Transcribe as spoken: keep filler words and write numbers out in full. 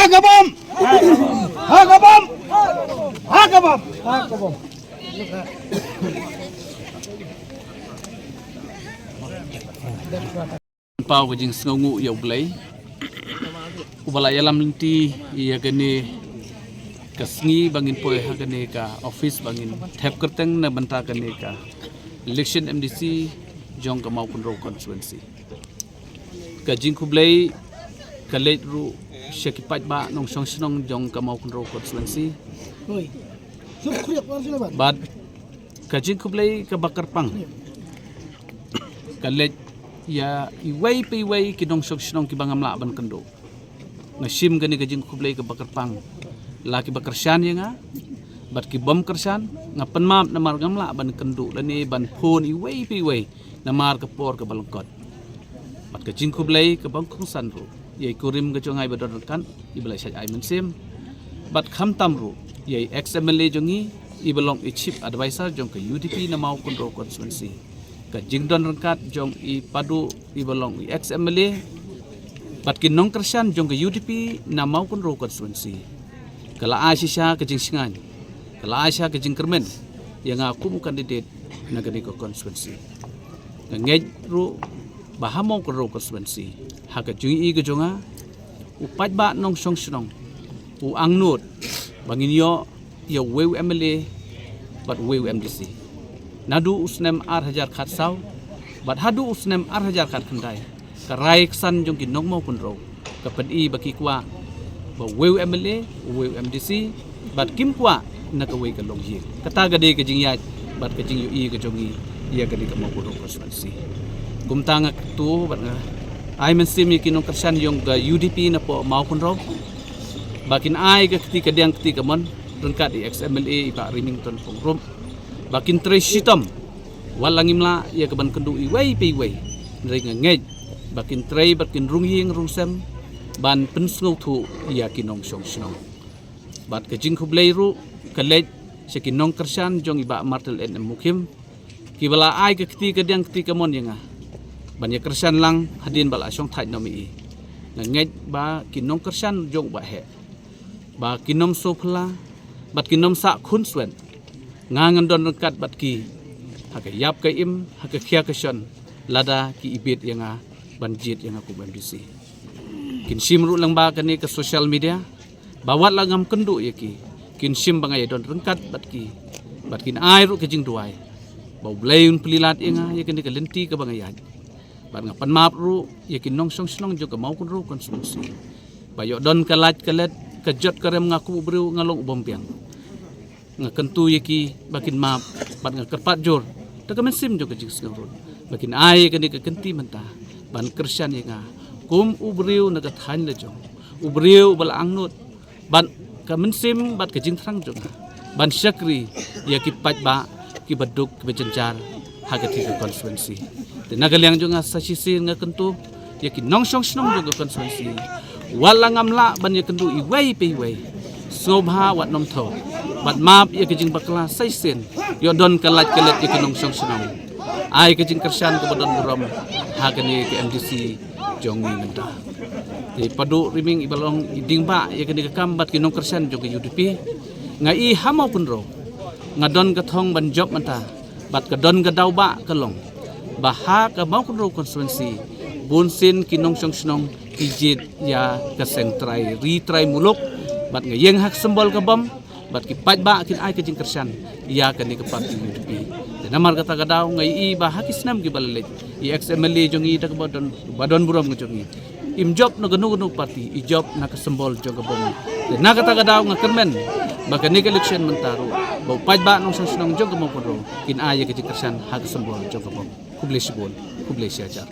Ha ka bom! Ha ka bom! Ha ka bom! Ha ka bom! Paw ka jingsngewnguh ïa U Blei uba la ïalam lynti ïa kane ka sngi ba ngin poi ha kane ka office ba ngin thep kyrteng na bynta kane ka election M D C jong ka Mawkynrew constituency. Ka jingkhublei ka leit ruh sha ki paidbah nongshong shnong jong ka Mawkynrew constituency. Bad ka jingkhublei kaba kyrpang ka leit ïa iwei pa iwei ki nongshong shnong kiba ngam lah ban kynduh. Nga shim kane ka jingkhublei kaba kyrpang la kiba kyrshan ïa nga bad ki bym kyrshan. Nga pynmap namar ngam lah ban kynduh lane ban phone iwei pa iwei namar ka por kaba lyngkot. Bad ka jingkhublei kaba kongsan ruh ïa i kurim ka jong nga iba don ryngkat iba la shait ai mynsiem. Bad khamtam ruh ïa i ex M L A jong ngi iba long i chief advisor jong ka U D P na Mawkynrew constituency. Ka jingdon ryngkat jong i Padu iba long i ex M L A bad ki nongkyrshan jong ka U D P na Mawkynrew constituency ka la ai shisha ka jingshngaiñ, ka la ai shisha ka jingkyrmen ïa nga kum u candidate na kane ka constituency. Nga ngeit ruh ba ha Mawkynrew constituency ha ka jingïohi ka jong nga u paidbah nongshong shnong u angnud ba ngin ïoh ïa uwei u M L A bad uwei u M D C. Naduh u snem ar hajar khatsaw bad haduh u snem ar hajar khatkhyndai ka rai ksan jong ki nong Mawkynrew ka pyni ba ki kwah ba uwei u M L A, uwei u M D C bad kim kwah na kawei ka longïing. Kata ka dei ka jingïaid bad ka jingïohi ka jong ngi ïa kane ka Mawkynrew constituency. Kumta nga kyntu bad nga ai mynsiem ïa ki nongkyrshan jong ka U D P na poh Mawkynrew ba kin ai ka kti ka diang kti kamon ryngkat i ex M L A i Bah Remington Pongrum ba kin trei shitom. Wat la ngim lah ïa ka ban kynduh iwei pa iwei, hynrei nga ngeit ba kin trei bad kin rung ïing rung sem ban pynsngewthuh ïa ki nongshong shnong. Bad ka jingkhublei ruh ka leit sha ki nongkyrshan jong i Bah Martel N M Mukhim kiba la ai ka kti ka diang kti kamon ïa nga ban ïa kyrshan lang hadien ba la shong thait noh ma i. Nga ngeit ba ki nongkyrshan jong u Bah Heh ba kin ym sngewphylla bad kin ym sah khunswet. Nga ngan don ryngkat bad ki ha ka ïap ka im, ha ka khia ka shon, lada ki ibit ïa nga ban jied ïa nga kum M D C. Kin shim ruh lyngba kane ka social media ba wat la ngam kynduh ïa ki, kin shim ba nga ïa don ryngkat bad ki bad kin ai ruh ka jingduwai ba U Blei un plie lad ïa nga ïa kane ka lynti kaba nga ïaid. Bad nga pynmap ruh ïa ki nongshong shnong jong ka Mawkynrew constituency ba ïoh don ka lait ka let, ka jot ka rem, nga kum u briew nga long u bym biang. Nga kyntu ïa ki ba kin map bad nga kyrpad jur da ka mynsiem jong ka jingsngew ruh ba kin ai ïa kane ka kynti mynta ban kyrshan ïa nga kum u briew na ka thaiñ la jong, u briew ba la angnud bad ka mynsiem bad ka jingthrang jong nga ban shakri ïa ki paidbah kiba duk kiba jynjar ha kane ka constituency. Te na ka liang jong nga sa shisien nga kyntu ïa ki nongshong shnong jong ka constituency, wat la ngam lah ban ïa kynduh iwei pa iwei, sngewbha wat nym thew bad map ïa ka jingbakla sa shisien. Ïoh don ka lait ka let ïa ki nongshong shnong, ai ka jingkyrshan kaba don burom ha kane ka M D C jong ngi mynta. Te Padu Riming iba long i ding ba ïa kane ka kam bad ki nongkyrshan jong ka U D P, nga i ha Mawkynrew nga don ka thong ban jop mynta bad ka don ka daw ba ka long ba ha ka Mawkynrew constituency bun sien ki nongshong shnong ki jied ïa ka seng trai ri trai muluk bad nga ïeng ha ka symbol ka bom bad ki paidbah kin ai ka jingkyrshan ïa kane ka parti U D P. Te namar kata ka daw nga i ba ha ki snem kiba la leit i ex M L A jong ngi da kaba don, ba don burom ka jong ngi, im jop na kano kano parti, i jop na ka symbol jong ka bom. Te na kata ka daw nga kyrmen ba kane ka election mynta ruh ba u paidbah nongshong shnong jong ka Mawkynrew kin ai ïa ka jingkyrshan ha ka symbol jong ka bom. Khublei shibun, khublei shihajar.